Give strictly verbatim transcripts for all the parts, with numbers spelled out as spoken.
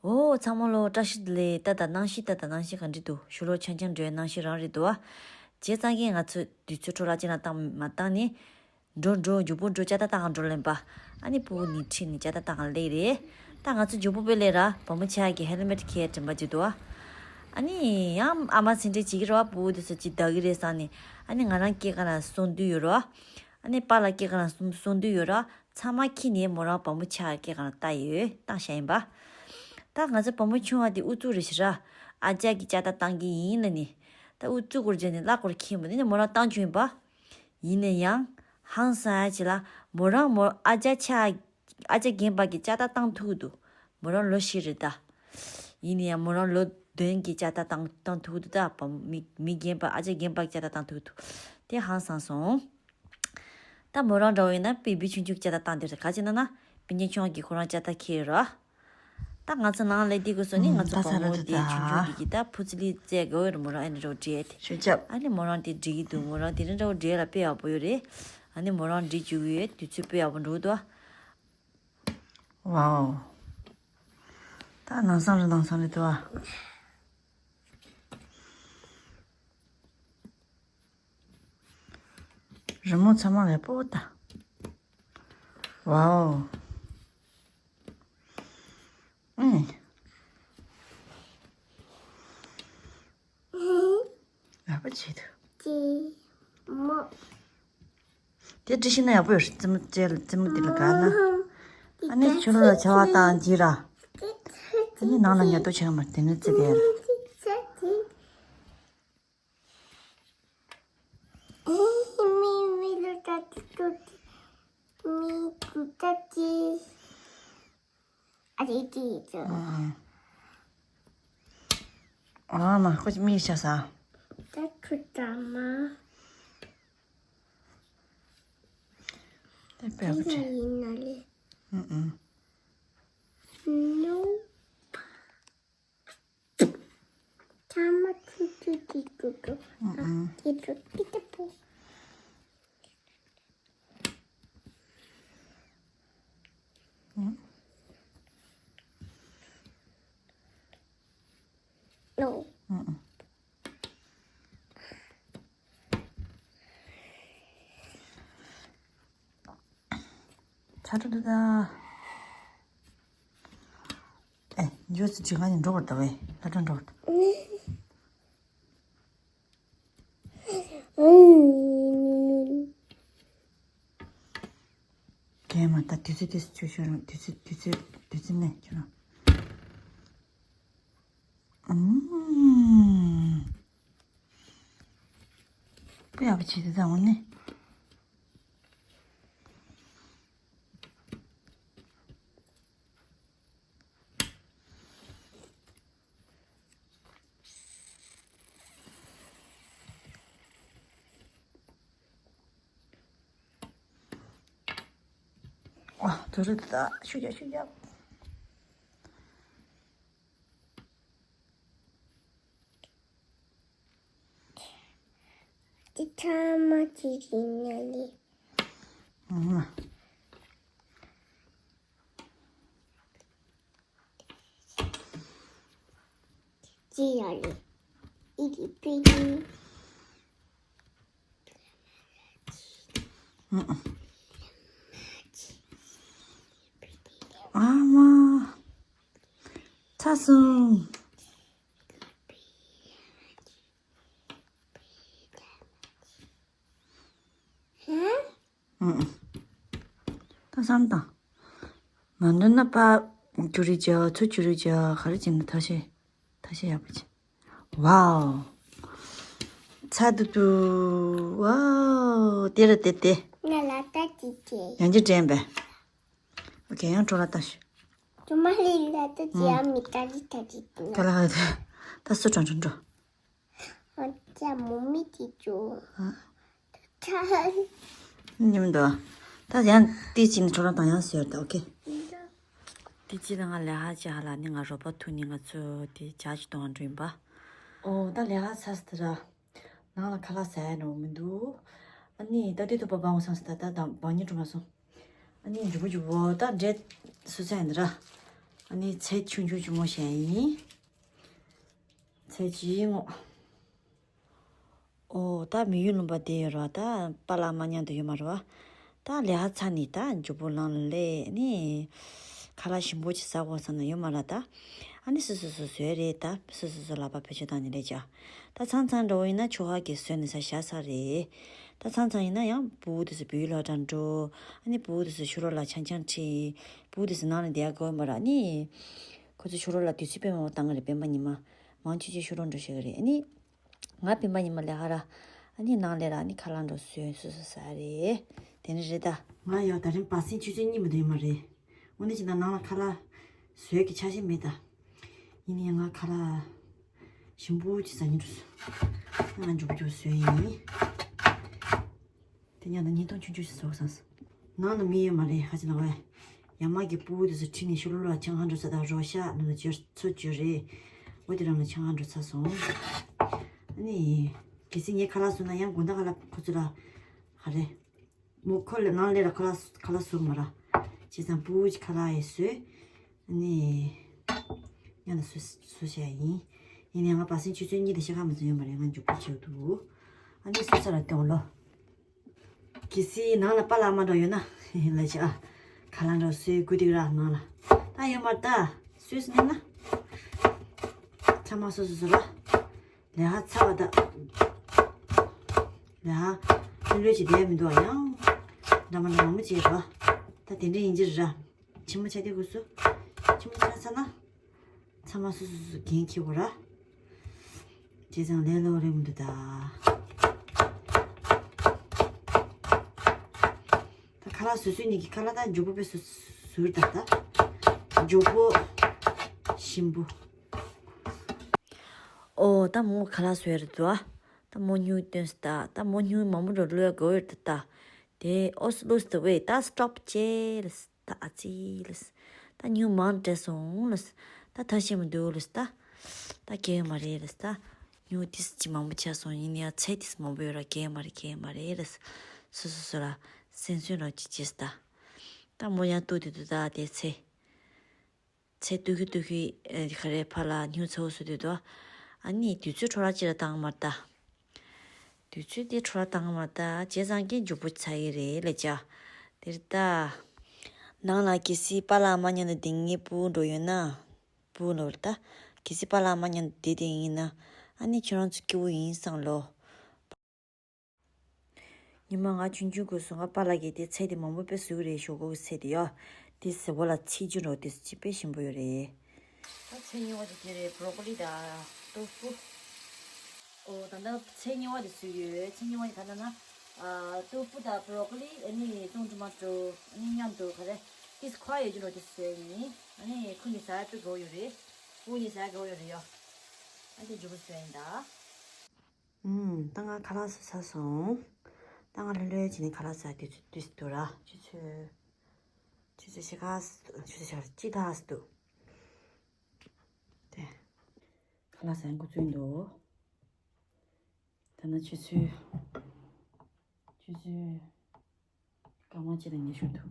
ཨོ་ཚང་མ་ལོ་བཀྲ་ཤིས་བདེ་ལེགས། ད་ད་གནམ་གཤིས་ད་ད་གནམ་གཤིས་ག་འདྲ་འདུག་ཞོ་ལོ་ཆང་ཆང་འགྲོའི་གནམ་གཤིས་རང་རེད་འདུག་ཨ། བྱས་ཙང་གི་ང་ཚོས་དུས་ཚོད་འཕྲོ་བརླག་ཅིག་ན་བཏང་མ་བཏང་ནི། འགྲོ་འགྲོ་མགྱོགས་པོ་འགྲོ་ཅ་ད་བཏང་འགྲོ་ལེན་པ། ཨ་ནི་ཕྲུ་གུ་ནི་ཁྲིད་ནི་ཅ་ད་བཏང་ལེ་རེད། ད་ང་ཚོ་མགྱོགས་པོ་པེ་ལེ་ར་བུ་མོ་ཆེ་གི་ཧེལ་མེད་ཁྱེར་དྲན་པ་ཅིག་འདུག་ཨ། ཨ་ནི་ཡང་ཨ་མ་སེམས་ཁྲལ་བྱེད་ཀྱི་རེད་བ། ཕྲུ་གུ་དེ་ཚོ་ཅིག་བདག་གི་རེད་བསམ་ནི། ཨ་ནི་ང་རང་སྐྱེས་སྐར་ན་སོང་དུས་ཡོད་རེད་བ། ཨ་ནི་པཱ་ལགས་སྐྱེས་སྐར་ན་སོང་སོང་དུས་ཡོད་རེད་བ། ཚང་མ་ཁྱེར་ནས་མོ་རང་བུ་མོ་ཆེ་སྐྱེས་སྐར་ན་བཏང་ཡོད་བཏང་བཞག་ཡིན་པ། ད་ང་ཚོ་བུ་མོ་ཆུང་བ་དེ་ཨུ་ཚུགས་རེད་ཤི་ར། ཨ་ཅག་གི་ཅ་ད་བཏང་གི་ཡིན་ལ་ནི། ད་ཨུ་ཚུགས་སྐོར་བྱས་ནས་གླ་སྐོར་ཁྱེར་མོ་དེ་ནི་མོ་རང་བཏང་བྱུང་ཡིན་པ། ཡིན་ན་ཡང་ཧང་སང་ཡ་ཆེ་ལ་མོ་རང་མོ་ཨ་ཅག་ཆ་ཨ་ཅག་རྒན་པ་གི་ཅ་ད་བཏང་ཐུབ་ཀྱི་འདུག་མོ་རང་ལོ་བཞི་རེད་ད། ཡིན་ན་ཡང་མོ་རང་ལོ་བདུན་གྱི་ཅ་ད་བཏང་བཏང་ཐུབ་ཀྱི་འདུག་ད་བུ་མོ་མི་མི་རྒན་པ་ཨ་ཅག་རྒན་པ་གི་ཅ་ད་བཏང་ཐུབ་ཀྱི་འདུག་དེ་ཧང་སང་སོང་། ད་མོ་རང་འདྲ་བོ་ཡིན་ན་པི་བི་ཆུང་ཆུང་གི་ཅ་ད་བཏང་དེ་རེད། ག་ཅི་ན་ན་པི་ཉེ་ཆུང་གི་ཁོ་རང་ཅ་ད་ཁྱེར་ར། ད་ང་ཚོ་ནང་ལས་དེ་གོ་སོ་ནི་ང་ཚོ་ད་བུ་མོ་དེ་ཆུང་ཆུང་གི་གི་ད་ཕུ་ཙི་ལི་རྩེ་དགོས་རེད། མོ་རང་ཨ་ནི་འདྲ་བོ་འདྲེས་ཏེ་ཞུ་ཅབ། ཨ་ནི་མོ་རང་དེ་འགྲིག་གི་འདུག་མོ་རང་དེ་རིང་འདྲ་བོ་འདྲེས་ལ་དཔེ་ཡག་པོ་ཡོད་རེད། ཨ་ནི་མོ་རང་འགྲིག་བཅུག་གི་ཡོད། དུས་ཚོད་དཔེ་ཡག་པོ་འགྲོ་གི་འདུག་ཝའོ། ད་ནང་སང་རེད་ནང་སང་རེད་འདུག་ཨ། རི་མོ་ཚང་མ་ལས་པོ་ད། ཝའོ། ཨེ། ཡག་པོ་བྱེད་འདུག་ཅི་མོ། དེ་འབྲི་ཤེས་ན་ཡག་པོ་ཡོད་རེད། རྩེད་མོ་རྩེ་རྩེད་མོ་འདི་ལ་དགའ་ན། ཨ་ནི་ཆུ་ལོག་ལ་བྱ་བ་བཏང་རྗེས་ར། ཨ་ནི་ནང་ལ་ཉལ་ཏོ་བྱེད་ཡོད་མ་རེད། དེ་ནས་རྩེ་དེ་ཡར། ཨ་མ་ཁོ་མི་ཤ་ས། ད་ཁུ་ད་མ། དེ་པས་པ་ཆེ། ཡིན་ན་ལེ། ཨུ་ཨུ། ནོ། ཐ་མ་ཁུ་ཁུ་ཁུ་ཁུ་ཁུ། ཨུ་ཨུ། ཨ་ཏི་ཏི་ཏི་ཏི་པོ། ཨུ། ནོ། ཨུ་ཨུ། ཚ་དྲོད་འདུག་ད། ཨེ། འཇོག་ཚུལ་ཇི་ག་ནས་འགྲོ་བར་ད་བས་ལ་དྲ་འགྲོ་བར་ད། རྒན་མ་ད་དུས་ཚོད་དུས་ཚོད་ཆོས་ཤོར་རུང་དུས་ཚོད་དུས་ཚོད་དུས་ཚོད་ནས་ཁྱོད་རང་། ཨུམ། དཔེ་ཡག་པོ་བྱེད་དེ་ད་འོ་ནི། ཨ། དུ་རུ་ད་ཤུ་རྒྱག་ཤུ་རྒྱག་འདི་ཐ་མ་གཅིག་ཡིན་ན་ལེ། ཨ། ཅི་ཡ་ལེ། ཨི་ཏི་པི་ཏི། ཨ་མ། ཚ་སོང་། ཨུ། ད་བསམ་དང་། མ་འདོན་ན་ཕ་ཅུ་རི་ཅ་ཚུ་ཅུ་རི་ཅ་ག་རེ་བྱེད་ན་ཐ་ཤེ་ཐ་ཤེ་ཡག་པོ་བྱེད། ཝའོ། ཚ་དུ་དུ། ཝའོ། དེ་ར་དེ་དེ། ང་ལ་ལྟ་ཅི་བྱེད། ཡང་ཅི་དྲན་པས། ཨོ་ཁེ་ཡང་འཕྲོ་ལ་ལྟ་ཞུ། ཅུ་མ་ལི་ལ་ལྟ་ཅི་ཨ་མི་ལྟ་ཅི་ལྟ་ཅི་དུ་ན། ག་ལ་ག་ལ་ད་སུ་འགྲོ་འགྲོ་འགྲོ། ཨ་ཅག་མོ་མི་ཅི་ཅོ། ཨ། ཉིམ་དུ། ད་ཡང་ཏི་ཅི་ནི་ཁྲོ་ར་དང་ཡང་ཟེར་ད་ཨོ་ཁེ། ཏི་ཅི་ལ་ང་ལས་ཧ་ཅི་ཧ་ལ་ནི་ང་རོ་པ་ཐུག་ནི་ང་ཚོ་དེ་ཇ་ཅི་གཏོང་འགྲོ་ཡིན་པ། ཨོ་ད་ལས་ཧ་ཚ་སི་ཏི་ར། ནང་ལ་ཁ་ལག་ཟ་ཡ་ནོ་མི་འདུག་ཨ་ནི་ད་དེ་ཐུབ་པ་བང་བསམ་སི་ད་ད་དང་བང་ཉི་གྲུ་མ་སོང་། ཨ་ནི་འཇུ་བུ་འཇུ་བོ་ད་འདྲེ་སུ་ཚ་ཡིན་ར། ཨ་ནི་ཚལ་ཆུང་ཆུང་ཆུང་མོ་བཞག་ཡིན། ཚལ་ཅིག་ངོ་། ཨོ་ད་མི་ཡུལ་ལུང་པ་དེ་ཡོད་ར། ད་པཱ་ལགས་མ་མཉམ་དུ་ཡོད་མ་རེད་བ། ད་ལས་ཧ་ཚ་ནི་ད་མགྱོགས་པོ་ལངས་ལས་ནི། ཁ་ལག་ཞིམ་པོ་ཅིག་ཟ་དགོས་བསམ་ན་ཡོད་མ་ར་ད། ཨ་ནི་སོ་སོ་སོ་བཟོས་རེད་ད། སོ་སོ་སོ་ལག་པ་བེད་སྤྱོད་བཏང་ནི་རེད་ཅག་ད་ཚང་ཚང་འགྲོ་བ་ཡིན་ན་ཆོ་ཧ་གི་བཟོས་ནི་ས་ཤ་ས་རེད། ད་ཚང་ཚང་ཡིན་ན་ཡང་བུ་དེ་ཚོ་བོད་ཡིག་སློབ་གྲྭ་འགྲོ། ཨ་ནི་བུ་དེ་ཚོ་ཕྱི་ལོགས་ལ་ཆང་ཆང་ཁྲིད། བུ་དེ་ཚོ་ནང་ལ་བསྡད་དགོས་མ་ར། ཨ་ནི་ཁོ་ཚོ་ཕྱི་ལོགས་ལ་དུས་ཚོད་སྤེལ་མ་བཏང་གི་རེད། སྤེན་པ་ཉི་མ་མང་ཆེ་ཆེ་ཕྱི་ལོགས་འགྲོ་ཤེས་གི་རེད། ཨ་ནི་ང་སྤེན་པ་ཉི་མ་ལས་ཧ་ར། ཨ་ནི་ནང་ལས་ར་ཨ་ནི་ཁ་ལག་འགྲོ་བཟོས་སོ་སོ་ཟ་རེད། དེ་ནི་རེད་ད། ང་ཡང་ད་རིང་བ་སྲིན་ཆུ་ཚོད་གཉིས་མ་གཏོགས་ཡོད་མ་རེད། འོ་ན་ཅི་ན་ནང་ལ་ཁ་ལག་བཟོས་ཀྱི་ཆ་ཤས་མེད་ད། ཡིན་ནའི་ང་ཁ་ལག་ཞིམ་པོ་ཅིག་ཟ་སྙིང་འདོད་སོང་། ང་མགྱོགས་པོ་མགྱོགས་པོ་བཟོས་ཡིན། དེ་ཉག་ད་བརྙན་ཐུང་ཆུང་ཆུང་ཞིག་བཟོ་བསམས། ནང་ན་མི་ཡོད་མ་རེད། ཧ་ཅང་ལ་བས། ཡ་མ་གི་སྤུ་གུ་དེ་ཚོ་ཁྲིད་ནས་ཕྱི་ལོགས་ལ་ཆང་ཁང་འགྲོ་ས་དང་རོ་ཤ་ནང་ལ་འབྱོར་ཚོ་འབྱོར་རེད། འོ་དེ་རང་ལ་ཆང་ཁང་འགྲོ་ཚར་སོང་། ཨ་ནི། གལ་སྲིད་ངས་ཁ་ལག་བཟོས་ན་ཡང་དགོང་དག་ཁ་ལག་ཁོ་ཚོ་ལ། ག་རེ། མོ་ཁོ་ལ་ནང་ལས་ལ་ཁ་ལག་ཁ་ལག་བཟོ་མ་ར། བྱས་ཙང་སྤུ་གུ་ཁ་ལག་ཡེ་བཟོས། ཨ་ནི། ཡང་ན་བཟོ་བཟོ་བྱ་ཡིན། ཡིན་ནའི་ང་བ་སྲིན་ཆུ་ཚོད་གཉིས་དང་ཕྱེད་ཀ་མ་ཚོད་ཡོད་མ་རེད། ང་མགྱོགས་པོ་བྱེད་འདུག་ཨ་ནི་བཟོས་ཚར་ལ་སྟོན་ལོ། གལ་སྲིད་ནང་ལ་པཱ་ལགས་མ་འགྲོ་ཡོད་ན་ལ་ཅི་ཨ། ཁ་ལག་འགྲོ་བཟོས་དགོས་འདུག་ར་ནང་ལ། ད་ཡོད་མ་རེད་ད། བཟོས་སོང་ན། ཚང་མ་སོ་སོ་སོ་ར། ལས་ཧ་ཚ་བ་ད། ལས་ཧ། ལྷོད་ལྷོད་ཅིག་བསྡད་མི་འདུག་ཨ། ཡང་། འདྲ་མ་འདྲ་མང་པོ་བྱས་ར། ད་དེ་འདྲ་ཡིན་གྱི་ར། ཕྱི་མ་ཆ་དེ་དགོས་སུ། ཕྱི་མ་ཆ་ཚ་ན། ཚང་མ་སོ་སོ་སོ་སོ་འགན་འཁྱེར་དགོས་ར། བྱས་ཙང་ལས་སླ་པོ་རེད་མི་འདུག་ད། ད་ཁ་ལག་བཟོ་བཟོ་ནི་གི་ཁ་ལག་ད་མགྱོགས་པོ་དཔེ་བཟོ་བཟོ་ད་ད། མགྱོགས་པོ། ཞིམ་པོ། ཨོ་ད་མོ་ཁ་ལག་བཟོ་ཡ་རེད་འདུག་ཨ། ད་མོ་སྨྱུག་སྟོན་སི་ད། ད་མོ་སྨྱུག་མང་པོ་འགྲོ་བླུག་ཡ་དགོས་ཡོད་ད་ད། དེ་ཨོ་སི་ལུ་སི་ད་ཝེ་ད་སི་ཊོབ་ཅེ་ལ་སི། ད་ཨ་ཙི་ལ་སི། ད་སྨྱུག་མང་སྤྲད་སོང་ལ་སི། ད་ཐ་ཤི་མི་འདུག་ལ་སི་ད། ད་གས་མ་རེད་ལ་སི་ད། སྨྱུག་ཏིས་ཅི་མང་པོ་ཆགས་སོང་། ཡིན་ཡང་ཚེ་ཏིས་མང་པོ་ཡོད་ར་གས་མ་རེད་གས་མ་རེད་ལ་སི། སོ་སོ་སོ་ལ་སེམས་གསོ་རོགས་ཅིག་བྱེད་སི་ད། ད་མོ་ཡང་ཏུ་དེ་དུ་ད་དེ་ཚེ། ཚེ་ཏུ་ཁི་ཏུ་ཁི་ཨེ་ག་རེ་ཕ་ལ་སྨྱུག་ཚ་བོ་སུ་དེ་དུ། ཨ་ནི་དུས་ཚོད་འཕྲོ་བརླག་ཅི་ར་བཏང་མ་ད། དུས་ཚོད་དེ་འཕྲོ་བརླག་བཏང་མ་ད་བྱས་ཙང་ཀྱང་མགྱོགས་པོ་ཚར་གི་རེད་ལ་ཅག་དེར་ལྟ། ནང་ལ་གལ་སྲིད་པཱ་ལགས་མ་མཉམ་དུ་དེ་ངའི་སྤུ་གུ་འགྲོ་ཡོད་ན། སྤུ་གུ་ལོ་ལྟ། གལ་སྲིད་པཱ་ལགས་མ་མཉམ་དུ་བསྡད་དེ་ཡིན་ན། ཨ་ནི་ཁྱོད་རང་ཚོ་སྐྱིད་པོ་ཡིན་བསམ་ལོ། ཉི་མ་ང་ཆུང་ཆུང་སྐབས་སུ་ང་པཱ་ལགས་ཀྱིས་དེ་ཚལ་དེ་མང་པོ་དཔེ་བཟོ་གི་རེད། ཞོག་ཁོག་གི་ཚལ་དེ་ཡ། དེ་ཟེ་བོ་ལ་ཚིག་རྒྱུ་འགྲོ་དེ་ཚོ་ཅི་དཔེ་ཞིམ་པོ་ཡོད་རེད། ད་ཚལ་གཉིས་པ་དེ་དེ་རེད། བྷོ་རོ་ཀོ་ལི་དང་ཏོ་ཧྥུ། ཨོ་ད་ལྟ་ཚལ་གཉིས་པ་དེ་བཟོས་ཡོད། ཚལ་གཉིས་པ་དེ་ག་ལ་ན། ཨ་ཏོ་ཧྥུ་དང་བྷོ་རོ་ཀོ་ལི་ཨ་ནི་ཙོང་ཀྲུ་མ་ཀྲུ་ཨ་ནི་མཉམ་དུ་ག་རེ། ཏིས་ཁ་ཡོད་ཀྱི་རོ་དེ་བཟོས་ཡིན། ཨ་ནི་ཁུ་ནི་ཟ་ཡ་དཔེ་དགའ་ཡོད་རེད། སྤུ་ནི་ཟ་ཡ་དགའ་ཡོད་རེད་ཡ། ཨ་དེ་མགྱོགས་པོ་བཟོས་ཡིན་ད། ཨུམ། ད་ང་ཁ་ལག་བཟོ་ཚར་སོང་། ད་ང་ལྷོད་ལྷོད་བྱས་ནས་ཁ་ལག་ཟ་དུས་ཚོད་དུས་སུ་འདུག་ར། ཆུ་ཚོད། ཆུ་ཚོད་ཕྱེད་ཀ་ཙམ་འདུག་ཆུ་ཚོད་ཕྱེད་ཀ་ཅིག་ལྷག་ཙམ་འདུག་དེ། ཁ་ལག་ཟ་འགོ་བཙུགས་འདུག་ད་ནི་ཆུ་ཚོད། ཆུ་ཚོད། སྐར་མ་གཅིག་དང་ཉི་ཤུ་འདུག་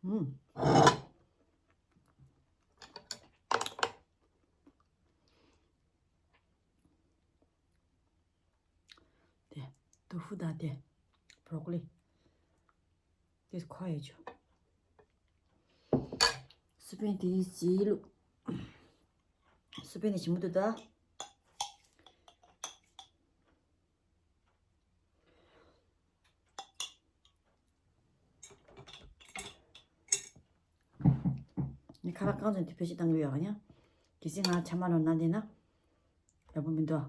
ཨུམ། དེ། ཏོ་ཧྥུ་དང་དེ། བྷོ་རོ་ཀོ་ལི། དེ་ཁ་ཡོད་ཆོ། སི་པན་དེ་ཡིས་ལུ། སི་པན་དེ་ཞིམ་པོ་འདུག་ད། ངས་ཁ་ལག་རྐང་བཙོང་དེ་བེད་སྤྱོད་བཏང་གི་ཡོད་ཨ་ཡ། གལ་སྲིད་ང་ཆ་མ་ནོར་ན་དེ་ན། ཡག་པོ་མི་འདུག་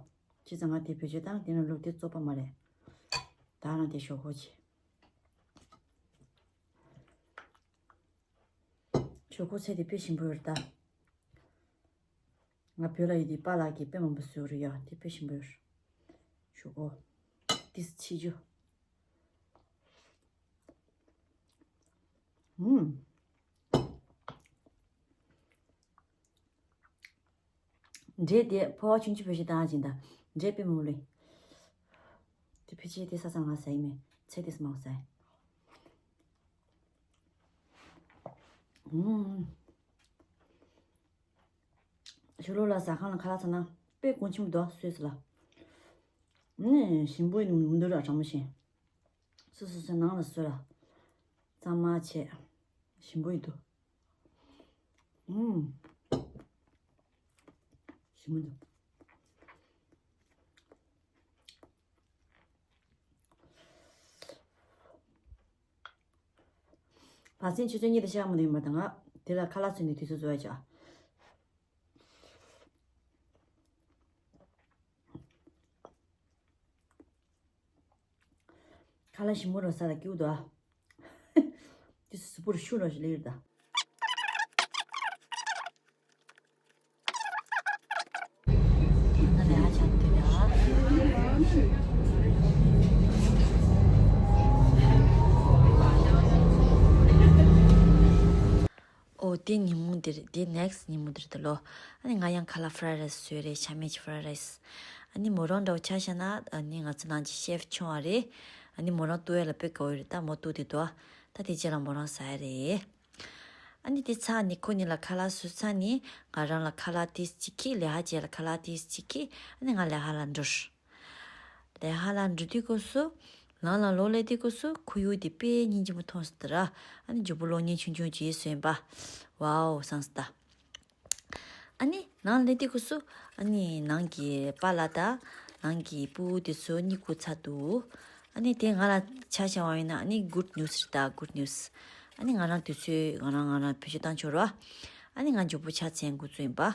བྱས་ཙང་ང་དེ་བེད་སྤྱོད་བཏང་དེ་ན་ལུག་དེ་བཙོག་པ་མ་རེད། ད་རང་དེ་ཞོག་ཁོག་བྱེད། ཞོག་ཁོག་ཚལ་དེ་དཔེ་ཞིམ་པོ་ཡོད་རེད་ད། ང་བོད་ལ་ཡོད་དུས་པཱ་ལགས་ཀྱིས་དཔེ་མང་པོ་བཟོས་རེད་ཡ། དེ་དཔེ་ཞིམ་པོ་ཡོད་རེད། ཞོག་ཁོག་ཏིས་ཆི་ཇུ། ཨུམ། འབྲས་དེ་ཕོ་བ་ཆུང་ཆུང་བེད་སྤྱོད་བཏང་ཅིང་ད། འབྲས་དཔེ་མང་པོ་ལེ། དེ་ཕལ་ཆེར་དེ་ས་ས་ང་ཟ་ཡི་མེད། ཚེ་དེ་སི་མང་ཟ་ཡི། ཨུམ། ཕྱི་ལོགས་ལ་ཟ་ཁང་ལ་ཁ་ལག་ཚ་ན་དཔེ་གོང་ཆེན་པོ་འདུག་སུད་སི་ལ། ཨུམ། ཞིམ་པོ་ཡིན་མི་འདུག་ར་གྲང་མོ་ཞིག་སོ་སོ་སོའི་ནང་ལ་བཟོས་ལ། གཙང་མ་བྱས། ཞིམ་པོ་ཡིན་འདུག་ཨུམ། ཞིམ་པོ་འདུག་བ་ཚན་ཆུ་ཚོད་གཉིས་དང་ཕྱེད་ཀ་མ་དེ་ཡིན་པ་དང་ང་དེ་ལ་ཁ་ལག་བཟོས་ནས་དུས་ཚོད་འཛོལ་བ་བྱ། ཁ་ལག་ཞིམ་པོ་རོ་ས་ལ་སྐྱིད་འདུག་ཨ། དུས་ཚོད་སུ་པོར་ཤུ་རོ་ཞིག་ལེགས་རེད་ད། ཨོ་དེ་ཉིན་མོ་འདིར་དེ་next་ཉིན་མོ་འདིར་ད་ལོ། ཨ་ནི་ང་ཡང་ཁ་ལག་fried rice་བཟོས་རེད། ཆ་མེད་ཀྱི་fried rice། ཨ་ནི་མོ་རང་འདྲ་བོ་ཆ་བཞག་ན་ཨ་ནི་ང་ཚོ་ནང་གི་chef་ཆུང་བ་རེད། ཨ་ནི་མོ་རང་བཏུ་ཡ་ལ་དཔེ་དགའ་བོ་རེད། ད་མོ་བཏུ་དེ་འདུག་ད་དེ་རྗེས་ལ་མོ་རང་ཟ་ཡ་རེད། ཨ་ནི་དེ་ཚར་ནི་ཁོ་གཉིས་ལ་ཁ་ལག་བཟོས་ཚར་ནི་ང་རང་ལ་ཁ་ལག་ཏིས་གཅིག་ཁྱེར། ལས་ཀ་རྗེས་ལ་ཁ་ལག་ཏིས་གཅིག་ཁྱེར། ཨ་ནི་ང་ལས་ཀ་ལ་འགྲོ། ལས་ཀ་ལ་འགྲོ་དུས་སྐབས་སུ་ལམ་ལ་ལོག་སླེབས་དུས་སྐབས་སུ་ཁོར་ཡུག་དེ་དཔེ་སྙིང་རྗེ་མོ་མཐོང་སོང་ད་ར། ཨ་ནི་མགྱོགས་པོ་གློག་བརྙན་ཆུང་ཆུང་བྱས་བཟོས་པ། ཝའོ་བསམ་སོང་ད། ཨ་ནི་ནང་སླེབས་དུས་སྐབས་སུ་ཨ་ནི་ནང་གི་པཱ་ལགས་དང་ནང་གི་སྤུ་གུ་དེ་ཚོ་གཉིད་ཁུག་ཚར་འདུག་ཨ་ནི་དེ་ང་ལ་ཆ་བཞག་པ་ཡིན་ན་ཨ་ནི་good news་རེད་ད། good news། ཨ་ནི་ང་རང་དུས་ཚོད་ང་རང་ང་རང་བེད་སྤྱོད་བཏང་ཆོག་ར། ཨ་ནི་ང་མགྱོགས་པོ་ཕྱག་འཚལ་འགོ་བཙུགས་ཡིན་པ།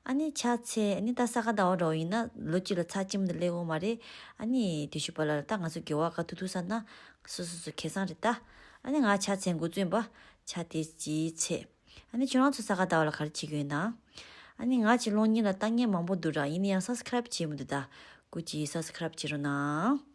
ཨ་ནི་ཕྱག་འཚལ་ཨ་ནི་ད་ས་ག་ཟླ་བ་འདྲ་བོ་ཡིན་ན་ལོ་གཅིག་ལ་ཚར་གཅིག་མ་གཏོགས་སླེབས་ཡོད་མ་རེད། ཨ་ནི་དེ་ཤུ་པཱ་ལགས་ལ་ད་ང་ཚོ་དགེ་བ་ག་ཐུག་ཐུག་ས་ན་སོ་སོ་སོ་ཁེ་བཟང་རེད་ད། ཨ་ནི་ང་ཕྱག་འཚལ་འགོ་བཙུགས་ཡིན་པ། ཕྱག་དེ་ཅིག་འཚལ། ཨ་ནི་ཁྱོད་རང་ཚོ་ས་ག་ཟླ་བ་ལ་ག་རེ་བྱེད་ཀྱི་ཡོད་ན། ཨ་ནི་ང་ཅིག་གློག་བརྙན་ལ་ལྟ་མཁན་མང་པོ་འདུག་ར། ཡིན་ན་ཡང་subscribe་བྱས་མི་འདུག་ད། སྐུ་མཁྱེན་subscribe་བྱེད་རོགས་གནང་།